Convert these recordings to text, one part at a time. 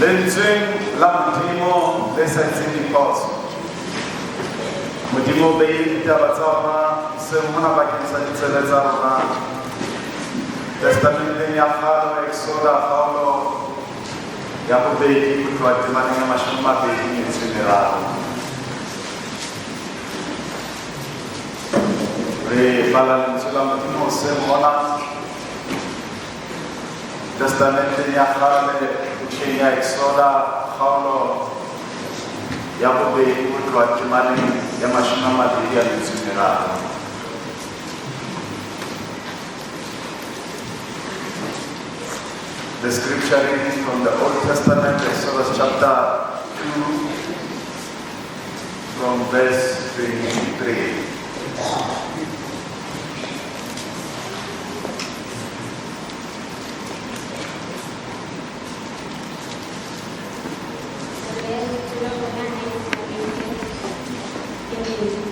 Lentsweng la Modimo le sa etseng diphoso. Modimo o beile ditaba tsa rona hoseng hona bakeng sa ditsebe tsa rona. Testamenteng ya kgale Exoda kgaolo ya bobedi ho tloha temaneng ya 23. Re bala lentswe la Modimo hoseng hona Testamenteng ya kgale bukeng ya Exoda kgaolo ya bobedi ho tloha temaneng ya 23. The scripture reading from the Old Testament, Exodus chapter 2, from verse 23.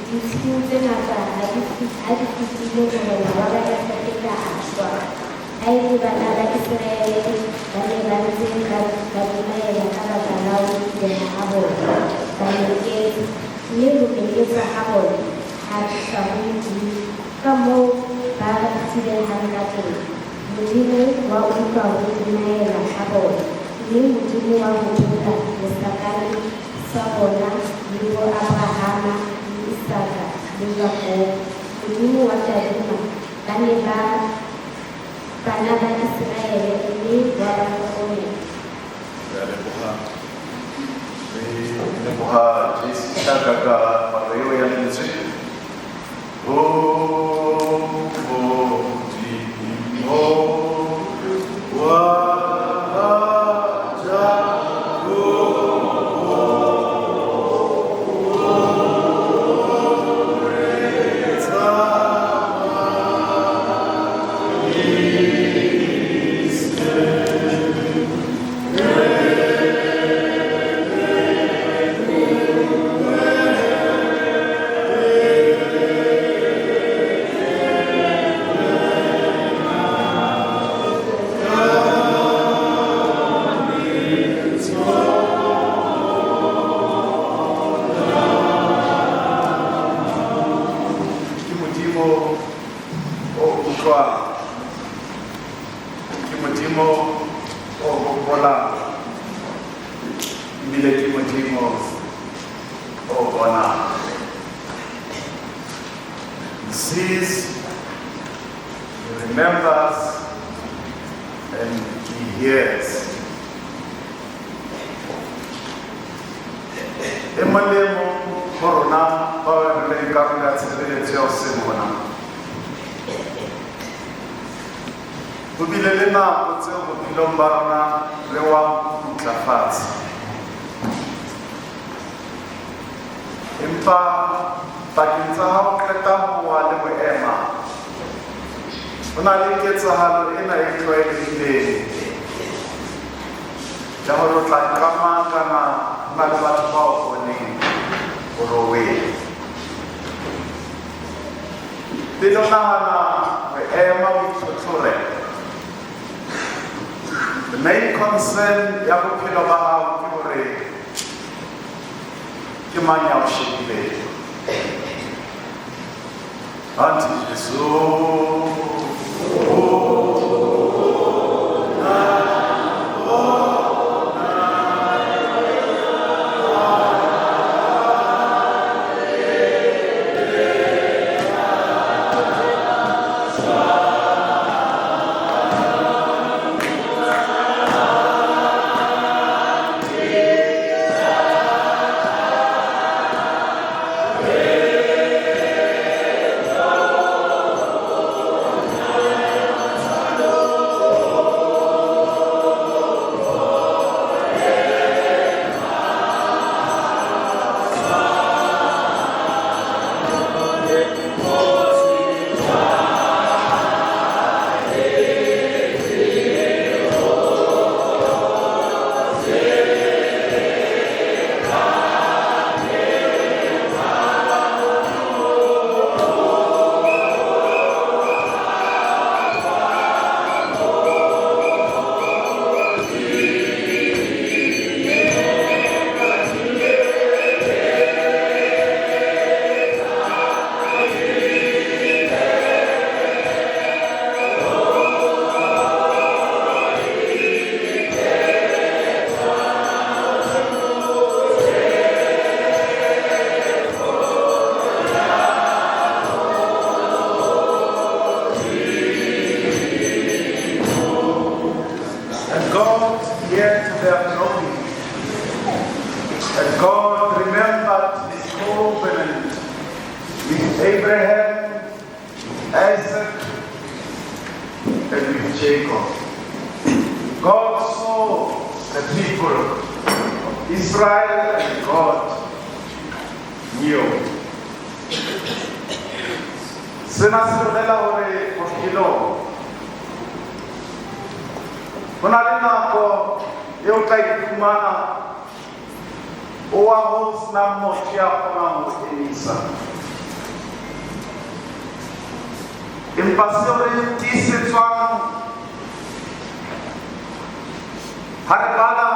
Ditshiu tse ngata ha di fetile, morena wa Baegepeta a shwa. Haele bana ba Iseraele, ba ne ba ntse ba belaela ka baka la ho kuleha ha bona, ba meketsa, mme ho meketsa ha bona ha tlisa ho Modimo, kamoo ba tsebehang kateng. Modimo wa utlwa ho belaela ha bona, mme Modimo wa hopola lesakane sa bona le bo Abrahama le Isaka le Jakobo. Modimo wa tadima bana ba Iseraele, mme wa ba hlokomela. Re a leboha. Re leboha Jesu Chaka ka palo eo ya lentswe. O Modimo wa Jakobo, re tsamaise. Ke Modimo o utlwang, ke Modimo o hopolang, ebile ke Modimo o bonang. He sees, he remembers, and he hears. E mong le e mong ho rona bao re leng karolo ya tshebeletso ya hoseng hona, ho bile le nako tseo bophelong ba rona re wang kgutla fatshe. Empa pakeng tsa ha o qeta ho wa le ho ema, ho na le ketsahalo ena e tlwaelehileng ya hore o tla qamaka na ho na le batho ba o boneng hore o wele. Pele o nahana ho ema o itlhotlhore, the main concern ya bophelo ba hao ke hore ke mang ya o shebileng. Anti Jesu. God heard their groaning, and God remembered his covenant with Abraham, Isaac, and with Jacob. God saw the people of Israel, and God knew. Sena se bolela hore bophelong ho na le nako eo o tla iphumana o wa ho senang motho ya kgonang ho emisa. Empa seo re tiisetswang ha re bala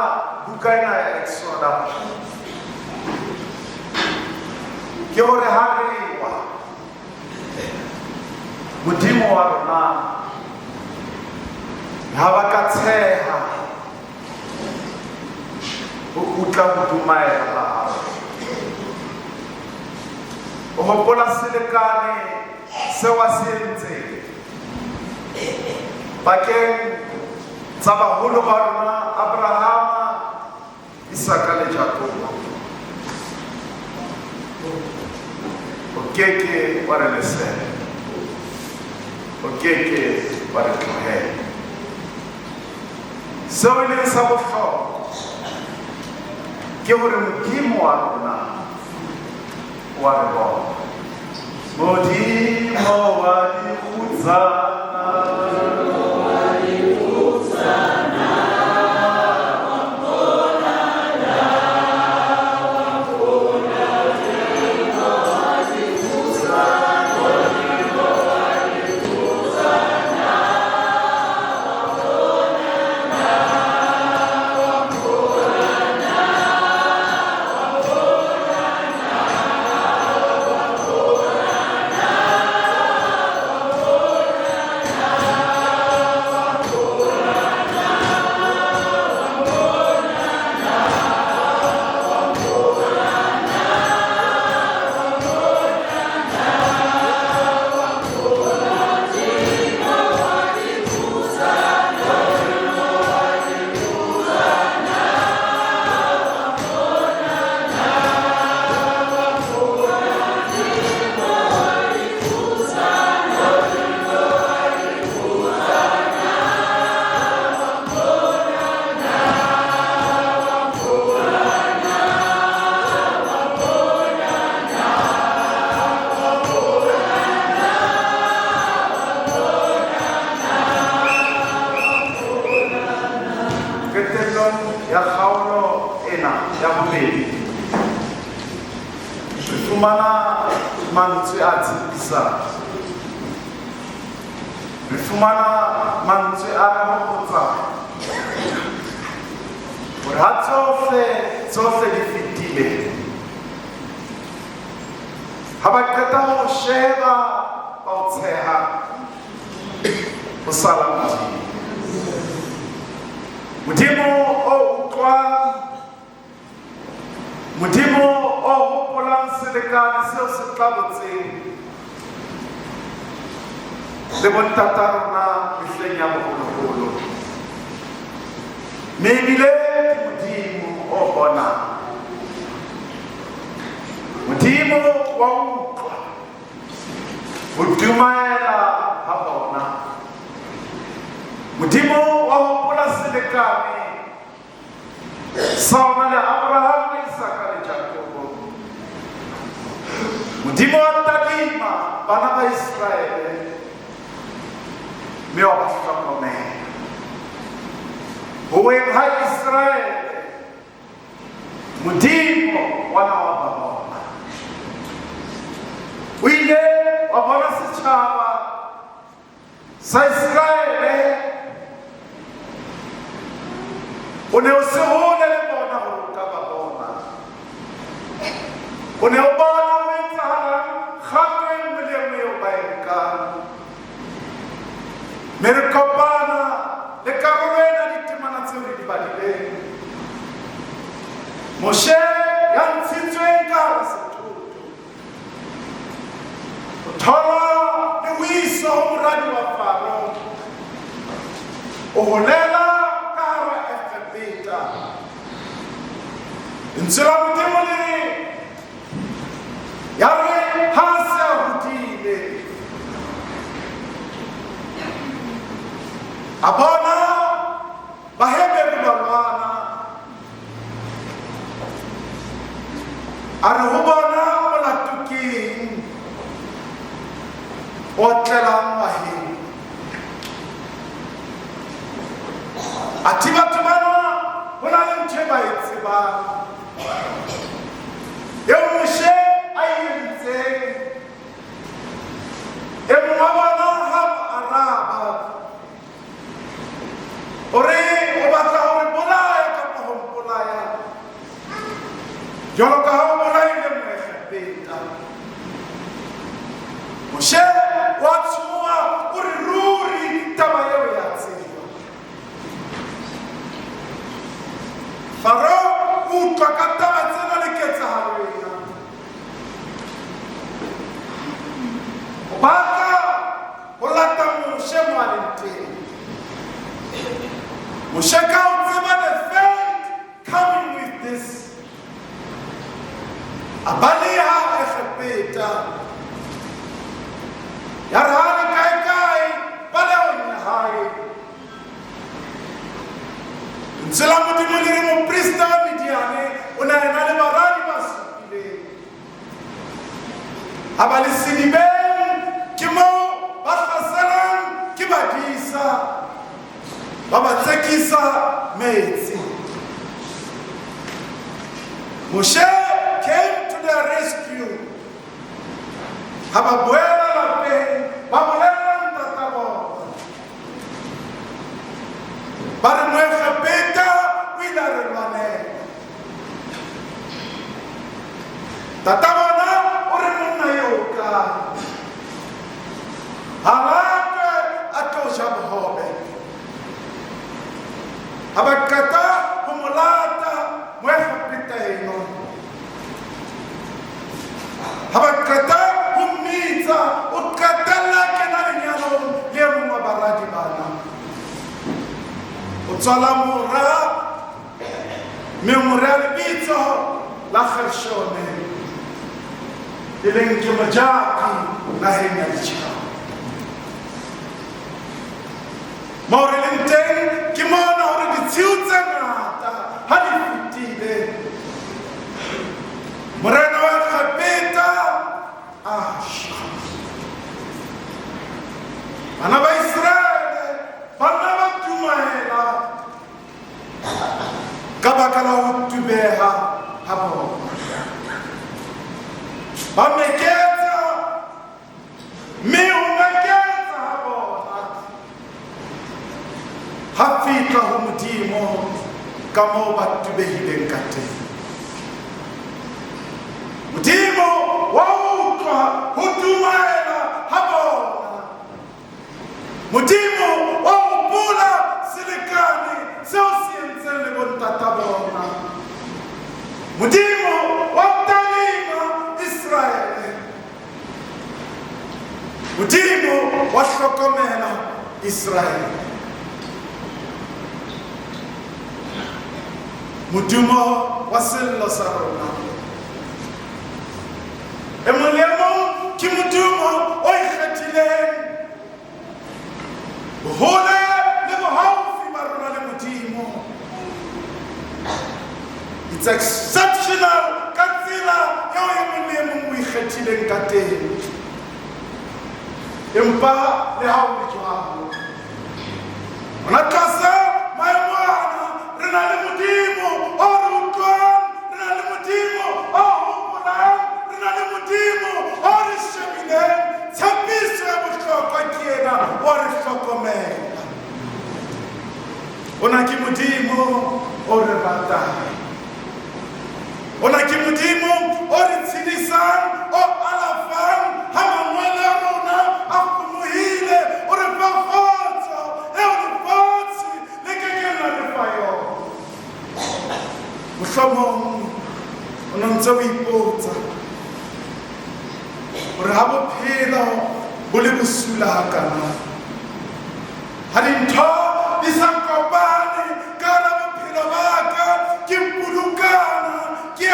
buka ena ya Exoda ke hore ha re wa Modimo wa rona ha ba ka tsheha ho utlwa ho dumaela ha hao. O hopola selekane seo a se entseng pakeng tsa baholo ba rona Abrahama, Isaka le Jakobo. O keke wa re lesela, o keke wa re tlohela. Seo e leng sa bohlokwa ke hore Modimo wa rona wa re bona. Modimo wa dikgutsana, Qetellong ya kgaolo ena ya bobedi re fumana mantswe a tshepisang, re fumana mantswe a re hopotsang hore ha tsohle tsohle di fetile, ha ba qeta ho sheba ba o tsheha, ho sala Modimo. Modimo o utlwang, Modimo o hopolang selekane seo se tlabotseng le bontata rona mehleng ya boholoholo. Mme ebile ke Modimo o bonang, Modimo wa utlwa ho dumaela ha bona. Modimo wa hopola selekane sa ona le Abraham, Isaka le Jakobo. Modimo wa tadima bana ba Iseraele mme wa ba hlokomela. Ho weng ha Iseraele, Modimo wa na wa ba bona. O ile wa bona setjhaba sa Iseraele, o ne o se hole le bona hore o ka ba bona. O ne o bona ho etsahalang kgato e nngwe le e nngwe eo ba e nkang. Mme re kopana le karolo ena ditemana tseo re di badileng. Moshe ya ntshitsweng ka hara sethoto, o thola le ho iswa ho moradi wa Faro, o holela ka hara Lentswe la Modimo le re, ya re ha a se a hodile, a bona Baheberu ba lwana, a re ho bona, molato keng o tlelang ngwaheng? Athe batho bana ho na le ntho e ba e tsebang eo Moshe a e entseng. E mong wa bona ha mo araba, o re o batla ho re bolaya kapa ho mpolaya jwalo ka ha o bolaile Moegepeta. Moshe wa tshoha, o re ruri taba eo ya tseba. Faro o utlwa ka taba tsena le ketsahalo ena. O batla ho lata Moshe mo a leng teng. Moshe ka ho tseba the fate coming with this, a baleha Egepeta. Ya re ha le kae-kae palehong ya hae, lentswe la Modimo le re moprista wa Midiane o ne a ena le baradi ba supileng. Ha ba le sedibeng, ke moo ba hlaselang ke badisa, ba ba tsekisa metsi. Moshe came to their rescue. Ha ba boela lapeng, ba bolella ntata bona. Ba re Moegepeta o ile a re lwanela. Tata bona o re monna eo o kae? Ha latwe a tlo ja bohobe. Ha ba qeta ho mo lata Moegepeta eno, ha ba qeta ho mmitsa, o qetella a kena lenyalong le e mong wa baradi bana. O tswala mora, mme o mo rea lebitso la Gershone, e leng ke mojaki naheng ya ditjhaba. Moo re leng teng ke mona hore ditshiu tse ngata ha di fetile, morena wa Egepeta a shwa. Bana ba Iseraele ba nna ba tumaela ka baka la ho tubeha ha bona. Ba meketsa, mme ho meketsa ha bona ha fihla ho Modimo ka moo ba tubehileng ka teng. Modimo wa utlwa ho tumaela ha bona. Modimo wa hopola selekane seo se entseng le bontata bona. Modimo wa talima Iseraele. Modimo wa hlokomela Iseraele. Modumo wa sello sa rona e mong le e mong ke modumo o ikgethileng, bohole le bohaufi ba rona le Modimo. It's exceptional ka tsela eo e mong le e mong o ikgethileng ka teng. Empa le ha ho le jwalo, hona tlasa maemo ana re na le Modimo o re utlwang, re na le Modimo o hopolang, re na le Modimo o re shebileng. Tshepiso ya bohlokwa ke ena, wa re hlokomela. Ona ke Modimo o re ratang. Ona ke Modimo o re tshedisang, o alafang ha mangwele a rona a kgomohile, o re fa kgotso eo lefatshe le ke keng la re fa yona. Mohlomong o no ntse o ipotsa hore ha bophelo bo le bosula hakana, ha dintho di sa kopane ka hara bophelo ba ka, ke mpulukana, ke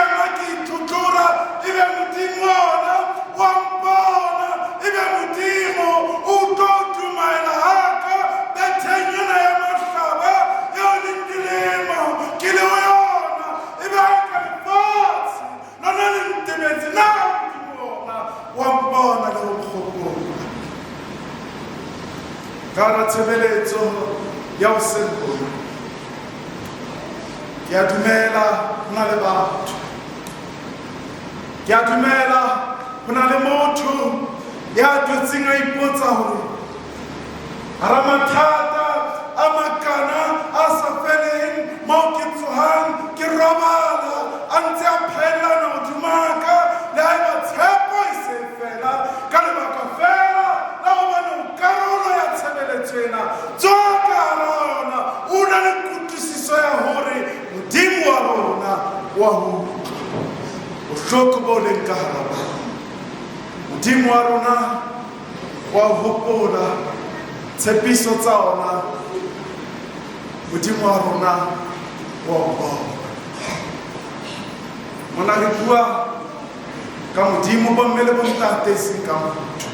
tshebeletso ya hoseng hona. Ke a dumela ho na le batho. Ke a dumela ho na le motho ya dutseng a ipotsa hore hara mathata a makana a sa feleng moo ke tsohang ke robala a ntse a phaellana hodima ka le haeba tshepo e se fela ka lebaka fela la hobane o karolo ya tshebeletso ena tswa ka hara yona o na le kutlwisiso ya hore Modimo wa rona wa ho utlwa bohloko bo leng ka hara bona. Modimo wa rona wa hopola tshepiso tsa ona. Modimo wa rona wa o bona. Mona re bua ka Modimo bomme le bontate e seng ka motho.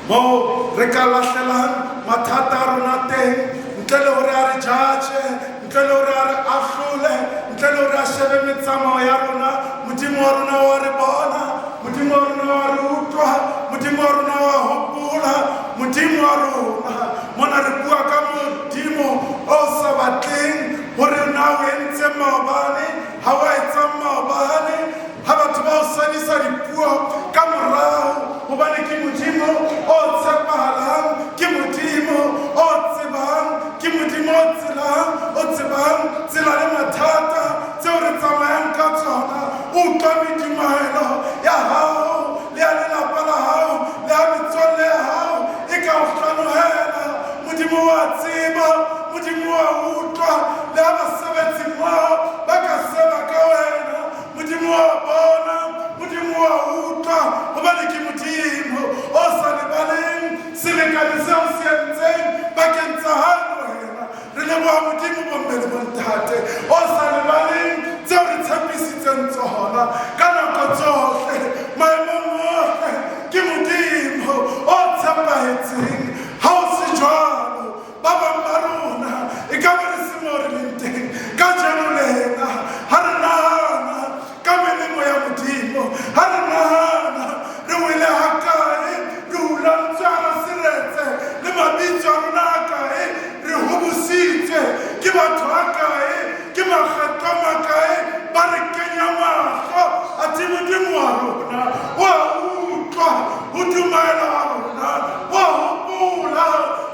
Moo re ka lahlelang mathata a rona teng ntle le hore a re judge, ntle le hore a re ahlole, ntle le hore a shebe metsamao ya rona. Modimo wa rona wa re bona, Modimo wa rona wa re utlwa, Modimo wa rona wa hopola, Modimo wa rona. Mona re bua ka Modimo o sa batleng hore na o entse maobane, ha wa etsang maobane, ha batho ba o sadisa dipuo ka morao, hobane ke Modimo o tshepahalang, ke Modimo o tsebang, ke Modimo o tselang, o tsebang tsela le mathata tseo re tsamayang ka tsona. O utlwa medumaelo ya hao le ya lelapa la hao le ya metswalle ya hao e ka o hlanohela. Modimo wa tseba, Modimo wa utlwa, le ha basebetsi mmoho ba ka seba ka wena, Modimo wa bona, Modimo wa utlwa, hobane ke Modimo o sa lebaleng selekane seo se entseng pakeng tsa hao le wena. Re leboha Modimo bomme le bontate o sa lebaleng tseo re tshepisitseng tsona ka nako tsohle, maemong ohle. Ke Modimo o tshepahetseng. Ha o se jwalo, ba bang ba rona e ka be re se moo re leng teng kajeno lena. Ha re nahana ka melemo ya Modimo, ha re nahana re wele hakae, re hulantswe hara seretse le mabitso a rona hakae, re hobositswe ke batho hakae, ke makgetlo a makae ba re kenya mahlo, athe Modimo wa rona wa utlwa ho dumaela ha rona, wa hopola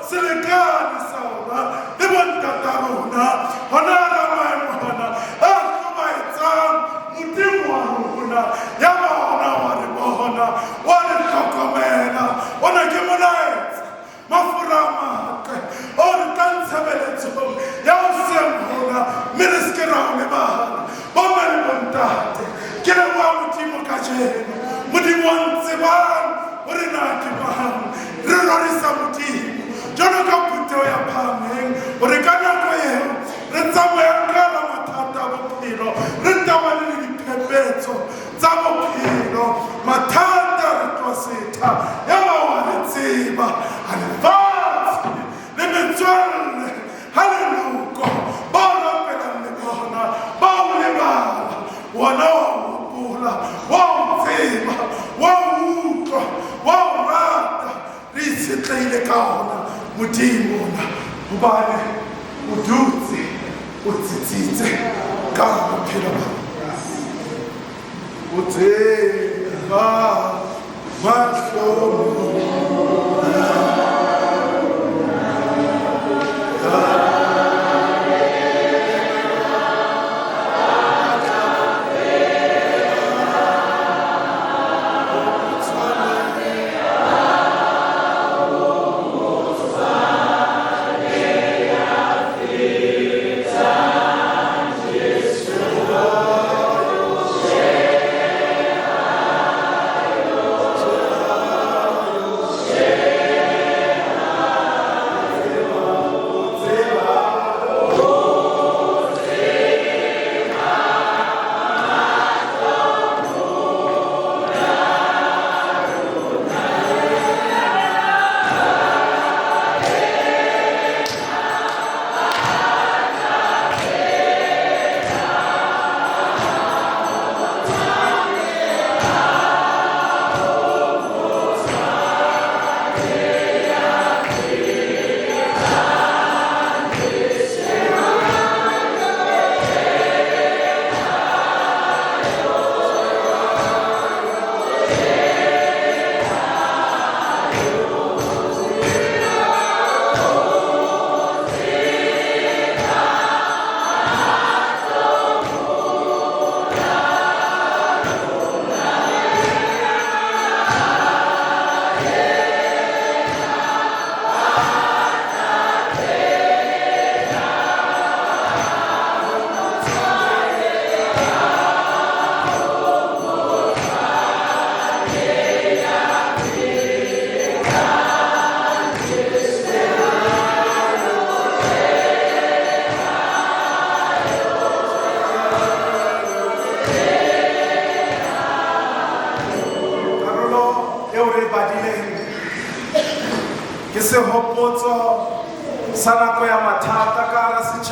selekane sa rona le bontata rona. Hona hara maemo ana a hlobaetsang, Modimo wa rona ya ba ona wa re bona, wa re hlokomela. Ona ke molaetsa mafura a matle o re tlang tshebeletsong ya hoseng hona, mme re se ke ra o lebala. Bomme le bontate, ke leboha Modimo kajeno, Modimo wa ntsebang hore na ke mang. Re rorisa Modimo jwalo ka phutheho ya phahameng hore ka nako eo re tsamayang ka hara mathata a bophelo, re tabane le diphephetso tsa bophelo, mathata re tloha setha, ya ba wa re tseba. Ha lefatshe le metswalle, ha leloko ba o rapelang le bona ba o lebala, wona wa o hopola, wa o tseba, wa o utlwa, wa o rata. Re itshetlehile ka ona Modimo ona, hobane o dutse o tsitsitse ka bophelo ba rona. O tseba mahlomola.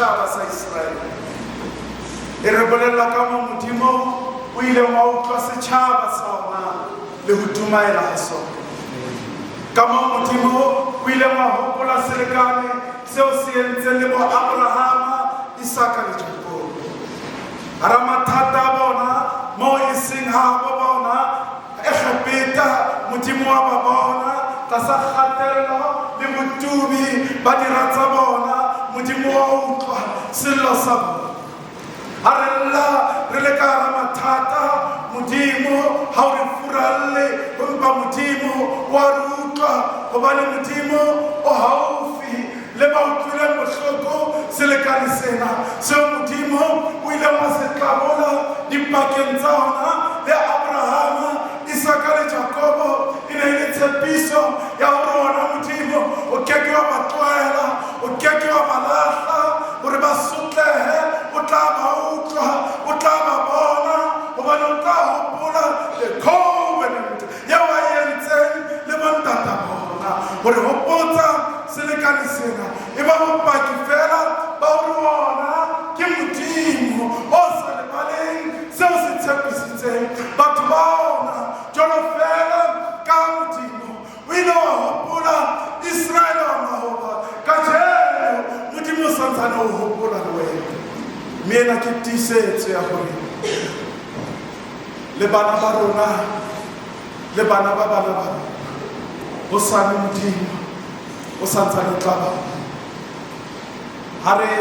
setjhaba sa Iseraele. E re bolella ka moo Modimo o ileng wa utlwa setjhaba sa ona le ho tumaela ha sona. Ka moo Modimo o ileng wa hopola selekane seo se entseng le bo Abrahama, Isaka le Jakobo. Hara mathata a bona moo e seng habo bona Egepeta, Modimo wa ba bona tlasa kgatello le botubi ba dira tsa bona, Modimo wa utlwa sello sa bona. Ha re lla re le ka hara mathata, Modimo ha o re furalle, empa Modimo wa re utlwa, hobane Modimo o haufi le ba utlwileng bohloko. Selekane sena seo Modimo o ileng wa se tlabola dipakeng tsa ona le Abrahama, Isaka le Jakobo e ne e le tshepiso ya hore ona Modimo o ke ke wa ba tlohela, o ke ke wa ba lahla hore ba sotlehe, o tla ba utlwa, o tla ba bona, hobane o tla hopola the covenant eo a e entseng le bontata bona. Hore hopotsa selekane sena e ba bopaki fela ba hore ona ke Modimo o sa lebaleng seo se tshepisitseng batho ba ona. Jwalo fela ka Modimo o ile wa hopola Iseraele wa mahoba, kajeno Modimo o santsane o hopola le wena. Mme ena ke tiisetso ya hore le bana ba rona le bana ba bana ba rona hosane Modimo o santsane o tla ba. Ha re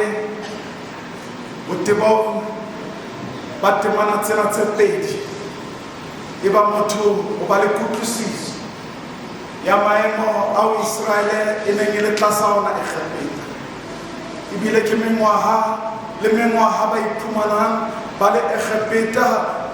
botebong ba temana tsena tse pedi, e ba motho o ba le kutlwisiso ya maemo ao Iseraele e neng e le tlasa ona Egepeta. Ebile ke mengwaha le mengwaha ba iphumanang ba le Egepeta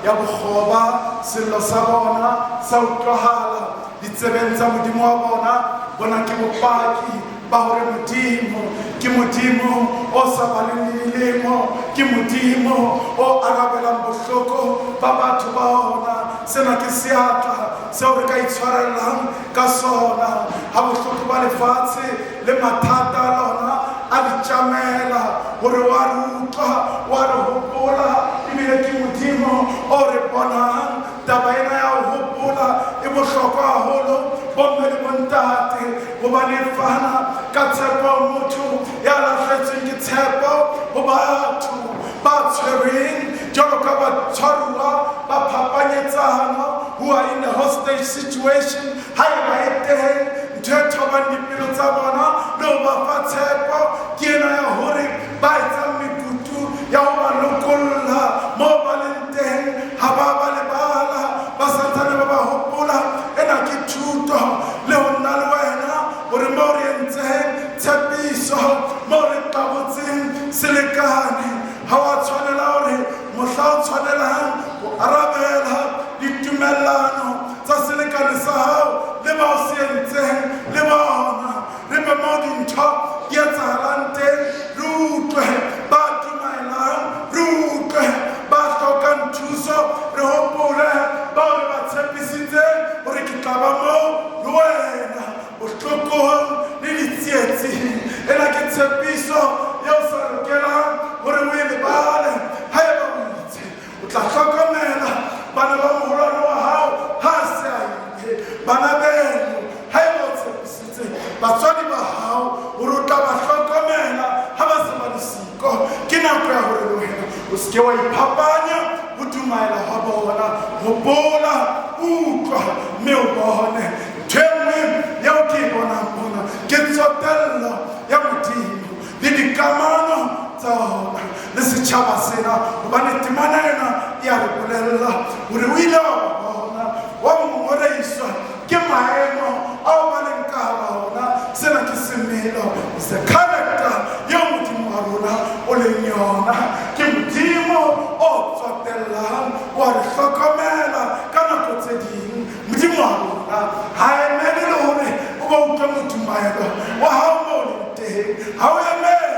ya bokgoba, sello sa bona sa utlwahala ditsebeng tsa Modimo wa bona. Bona ke bopaki ba hore Modimo ke Modimo o sa baleng le dilemo, ke Modimo o arabelang bohloko ba batho ba ona. Sena ke seatla seo re ka itshwarellang ka sona ha bohloko ba lefatshe le mathata a lona a di tjamela, hore wa re utlwa, wa re hopola, ebile ke Modimo o re bonang. Taba ena ya ho hopola e bohlokwa haholo bomme le bontate, hobane e fana ka tshepo ho motho ya lahletsweng ke tshepo ho batho ba tshwerweng jwalo ka batshwaruwa ba phapanyetsano, who are in a hostage situation. Haeba e teng ntho e thobang dipelo tsa bona le ho ba fa tshepo, ke ena ya hore ba etsang mekutu ya ho ba lokolla moo ba leng teng, ha ba ba lebala, ba santsane ba ba hopola. Ena ke thuto le ho nna le wena hore moo re entseng tshepiso, moo re tlabotseng selekane, ha wa tshwanela hore mohla o tshwanelang ho arabela ditumellano tsa selekane sa hao le bao se entseng le bona, re be moo dintho di etsahalang teng, re utlwe ba tumaelang, re utlwe ba hlokang thuso, re hopole bao re ba tshepisitseng hore ke tla ba moo le wena bohlokong le ditsietsing. Ena ke tshepiso eo sa lokelang hore o e lebale. Haeba o itse o tla hlokomela bana ba moholwane wa hao ha se a ile, bana beno, haeba o tshepisitse batswadi ba hao hore o tla ba hlokomela ha ba se ba le siko, ke nako ya hore le wena o se ke wa iphapanya ho dumaela ha bona. Hopola, utlwa mme o bone. Ntho e nngwe eo ke e bonang mona ke tsotello ya Modimo le dikamano tsa ona le setjhaba sena, hobane temana ena e a re bolella hore o ile wa ba bona, wa ngongoreiswa ke maemo ao ba leng ka hara ona. Sena ke semelo, is the character eo Modimo wa rona o leng yona. Ke Modimo o tsotellang, wa re hlokomela ka nako tse ding. Modimo wa rona ha emele le hore o ba utlwe modumaelo wa hao moo leng teng, ha o emele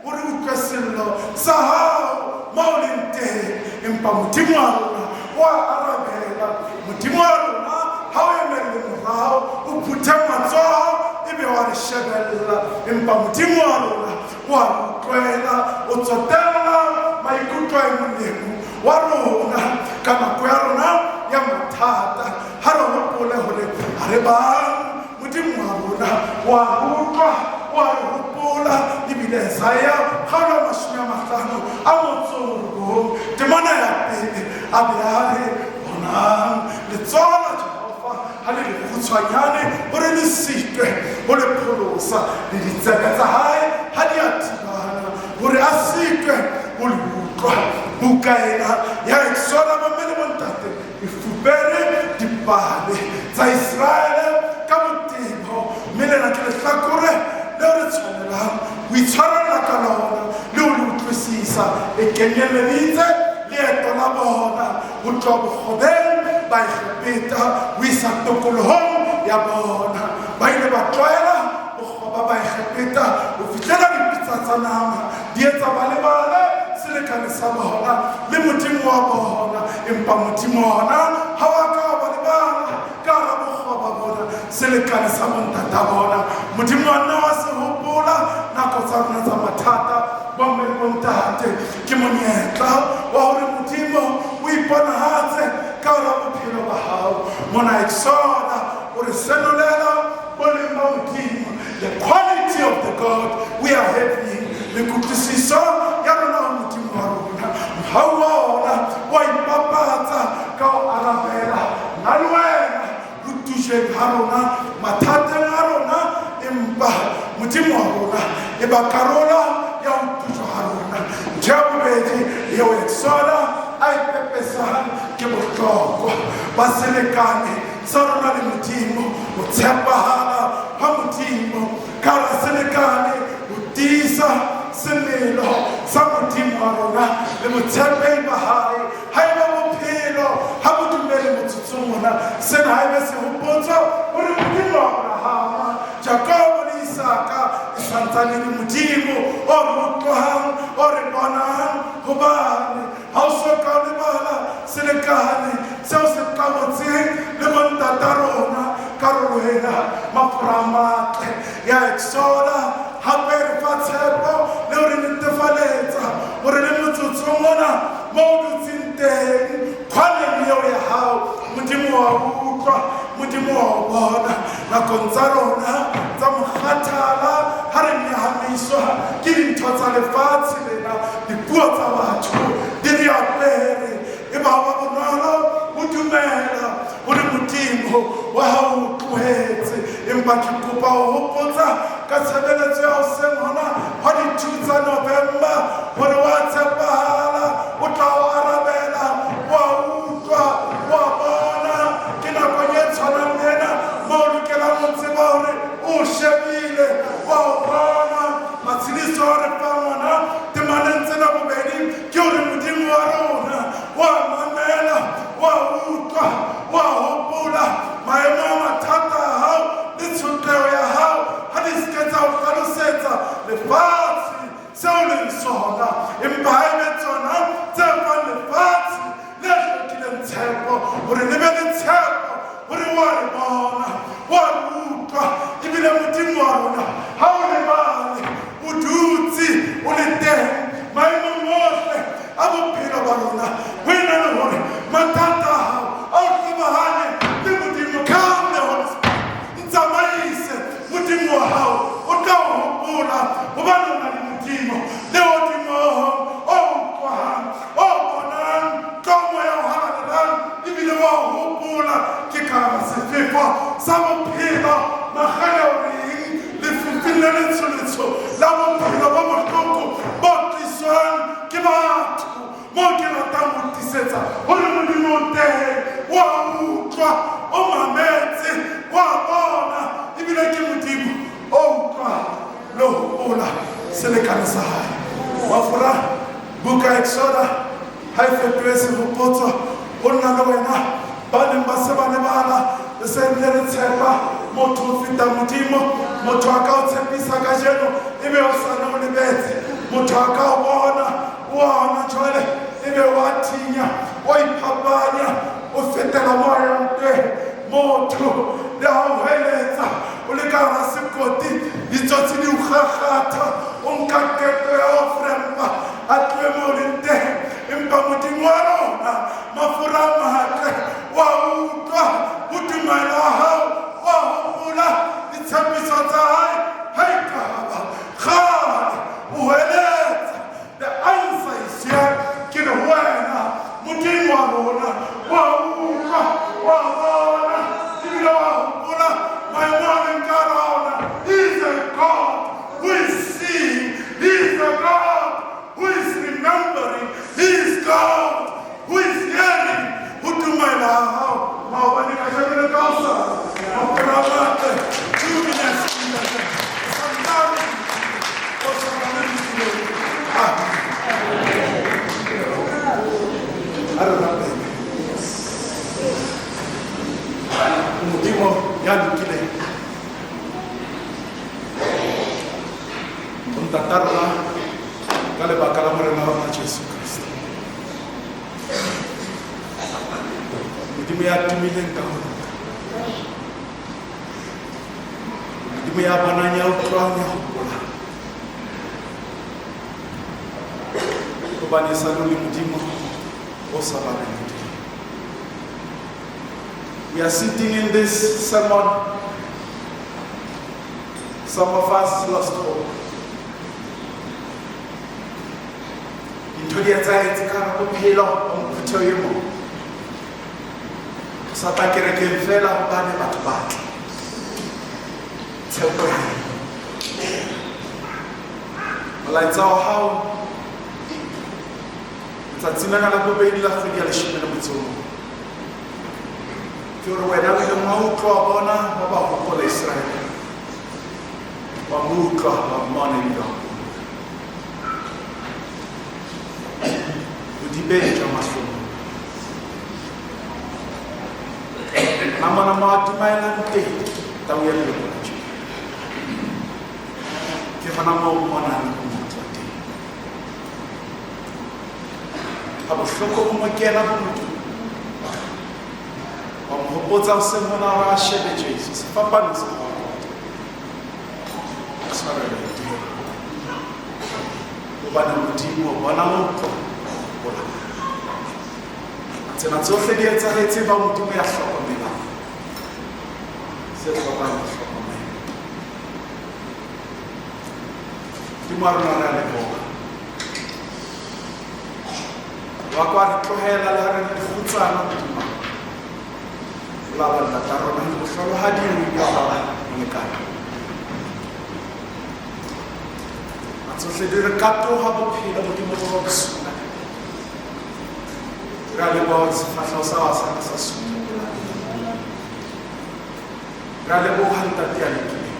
hore utlwe sello sa hao moo leng teng, empa Modimo wa rona wa arabela. Modimo wa rona ha o emelle morao, o phuthe matsoho ebe wa re shebella, empa Modimo wa rona wa re utlwela O tsotella maikutlo a e mong le e mong wa rona ka nako ya rona ya mathata. Ha re hopole hore ha re bang, Modimo wa rona wa utlwa, wa re hopola. Ebile Isaiah kgaolo ya 59 temana ya pele a be a re, bonang letsoho la Jehova ha le lekgutshwanyane hore le sitwe ho le pholosa, le ditsebe tsa hae ha di a thibana hore a sitwe ho le utlwa. Buka ena ya Exoda, bomme le bontate, e fupere dipale tsa Iseraele ka botebo, mme lena ke lehlakore leo re tshwanelang ho itshwarella ka lona le ho le utlwisisa. E kenyelleditse leeto la bona ho tloha bokgobeng ba Egepeta ho isa tokolohong ya bona. Ba ile ba tlwaela bokgoba ba Egepeta ho fihlela dipitsa tsa nama di etsa ba lebale selekane sa bona le Modimo wa bona. Empa Modimo ona ha wa ka wa ba lebala ka hara bokgoba bona, selekane sa bontata bona. Modimo wa nna wa se hopola nako tsa rona tsa mathata. Bomme le bontate, ke monyetla wa hore Modimo o iponahatse ka hara bophelo ba hao. Mona Exoda o re senolela boleng ba Modimo, the quality of the God we are having, le kutlwisiso ya rona ho Modimo wa rona. Mohau wa ona wa ipapatsa ka ho arabela nna le wena ho tujeng ha rona, mathateng a rona, empa Modimo wa rona e ba karolo ya ho tujwa ha rona. Ntho ya bobedi eo Exoda a e pepesang ke bohlokwa ba selekane sa rona le Modimo, ho tshepahala ha Modimo ka hara selekane, ho tiisa semelo sa Modimo wa rona le botshepehi ba hae. Haeba bophelo ha bo dumele motsotsong ona, sena ha ebe sehopotso hore Modimo wa Abrahama, Jakobo le Isaka e santsane le Modimo o re utlwang, o re bonang, hobane ha o so ka o lebala selekane seo se qabotseng le bontata rona. Karolo ena mafura a matle ya Exoda hape e re fa tshepo le ho re netefaletsa hore le motsotsong ona mo o dutseng teng kgwaneng eo ya hao, Modimo wa utlwa, Modimo wa o bona. Nakong tsa rona tsa mokgathala, ha re nyahamiswa ke dintho tsa lefatshe lena, dipuo tsa batho di re apere, e ba wa bonolo ho dumela hore Modimo wa hao o tlohetse. Empa ke kopa ho hopotsa ka tshebeletso ya hoseng hona hwa di-2 tsa November hore wa tshepahala, o tla o arabela, wa utlwa, wa bona. Ke nakong e tshwanang le ena mo o lokelang ho tseba hore o shebile, wa o bona. Matshediso a re fang ona temaneng tsena bobedi ke hore Modimo wa rona wa mamela, wa utlwa, wa hopola maemo a mathata a hao le tshotleho ya hao ha di se ke tsa o hlalosetsa lefatshe seo leng sona, empa ha ebe tsona tse fang lefatshe le hlokileng tshepo hore le be le tshepo hore wa re bona, wa re utlwa. Ebile Modimo wa rona ha o lebale, o dutse o le teng maemong ohle a bophelo ba rona. Ho ena le hore mathata a hao a o hlobahane le Modimo, come the Holy Spirit, ntsamaise. Modimo wa hao o tla o hopola, hobane o na le Modimo lehodimong o utlwang, o bonang, ka moya o halalelang, ebile wa o hopola. Ke ka hara sefefo sa bophelo, makgele o reng lefifing le letsholetsho la bophelo bo bohloko bo tliswang ke batho, moo ke ratang ho tiisetsa hore Modimo o teng, wa utlwa, o mametse, wa bona, ebile ke Modimo o utlwang le ho hopola selekane sa hae. Mafura, buka Exoda ha e fetohe sehopotso ho nna le wena ba neng ba se ba lebala. Re se bile re tshepa motho ho feta Modimo. Motho a ka o tshepisa kajeno ebe o sane o lebetse. Motho a ka o bona o ona jwale ebe wa thinya, wa iphapanya, o fetela mo a yang teng. Motho le ha o hweletsa o le ka hara sekoti, ditsotsi di o kgakgatha, o nka qeto ya ho frempa Mapela a matle wa utlwa ho tumela ha hao wa hopola ditshepiso tsa hae ha ekaba kgale o hweletsa. The answer is here. Ke re ho wena Modimo wa rona wa utlwa wa bona ebile wa hopola maemo a leng ka hara ona. He is a God who is seeing. He is a God who is remembering. He is God who is hearing. Ho tumela ha hao maobane kajeno le ka hosane. Maphelo a matle. A re rapele. Modimo ya lokileng, o ntata rona ka lebaka la Morena wa rona Jesu Kriste. Modimo ya tumileng ka ho loka, Modimo ya bonang, ya utlwang, ya hopolang, hobane e sa le o le Modimo o sa baleng Modimo. We are sitting in this sermon. Some of us lost hope. Dintho di etsahetse ka hara bophelo ba phutheho e mong. O sa tla kerekeng feela hobane batho ba tla. Tshepo ya molaetsa wa hao letsatsing lena la bobedi la kgwedi ya leshome le motso o mong ke hore wena o ileng wa utlwa wa bona wa ba hopola Iseraele, wa mo utlwa wa mmona ebile wa mo bodibeng jwa mahlong na mona mo a dumaelang teng tau ya leloko la Juda ke gona mo o mmonang le go mo utlwa teng ha bohloko bo mo kena bo modimo wa mo hopotsa o se mona hore a shebe Jesu sefapano sa Golgotha a tshwarelo teng hobane Modimo o bona o utlwa hopola. Tsena tsohle di etsahetse ba Modimo ya hlokomelang se hlokang ho hlokomela. Modimo wa rona re a leboha. Wa kwa re tlohela le ha re le dikgutsana Modimo. O la ba ntata rona le mohlolohading o ile wa ba molekane. A tsohle di re katoha bophelo Modimo bo ba bosula. Re a leboha hore sefahleho sa hao sa ka sa sutha pela rona. Re a leboha Ntate ya lokileng.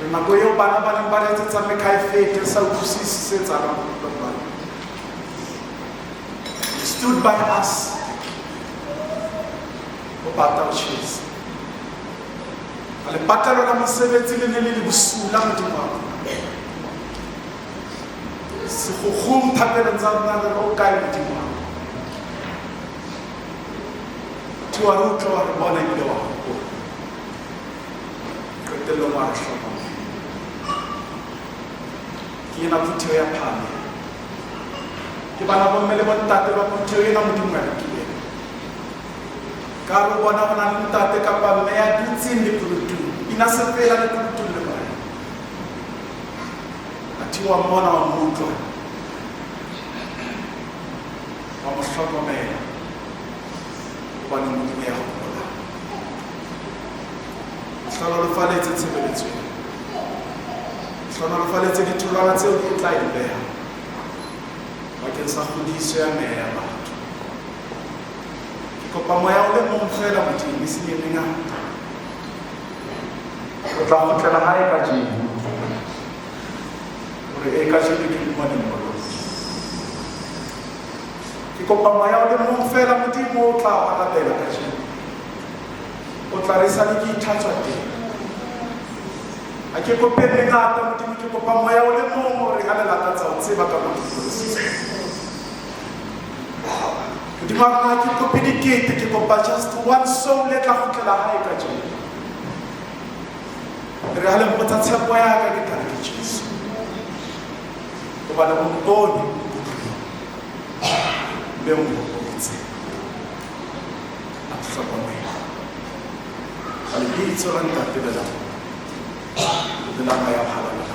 Re nako eo bana ba neng ba re etsetsa mekha e fete re sa utlwisise se etsahalang bophelong ba rona. You stood by us. Ho bata ho tjhesa. A lepatelo la mosebetsi le ne le le bosula Modimo wa rona. Sekgukgung thapelong tsa rona re re o kae Modimo wa rona. Thi wa re utlwa wa re bona ebile wa hopola. Qetellong wa re hlokomela. Ke ena phutheho ya Phame. Ke bana bomme le bontate ba phutheho ena Modimo ya lokileng. Ka re o bona ho na le ntate kapa mme ya dutseng lekunutung. Ina sefela lekunutung le morena. Athe wa mmona wa mo utlwa. Wa mo hlokomela. Hobane Modimo ya hopola. Hlohonolofaletse tshebeletso ena. Hlohonolofaletse ditholwana tseo e tla e beha bakeng sa kgodiso ya meya ya batho. Ke kopa moya o le mong feela Modimo, e seng e mengata. O tla kgutlela hae kajeno. Hore e kajeno ke mmone Mmoloki. Ke kopa moya o le mong feela Modimo o tla arabela kajeno. O tla re sale ke itlhatswa teng. Ha ke kope mengata Modimo, ke kopa moya o le mong hore ha le lakatsa ho tseba ka mo ke pholositswe. Modimo wa rona, ha ke kope dikete, ke kopa just one soul e tla kgutlela hae kajeno. Re ha le mpotsa tshepo ya ka, ke tla re ke Jesu. Hobane o mpone, o nkutlwile, mme o nhopotse. etse, a re hlokomele. Ka lebitso la Ntate le la le la Moya o Halalelang.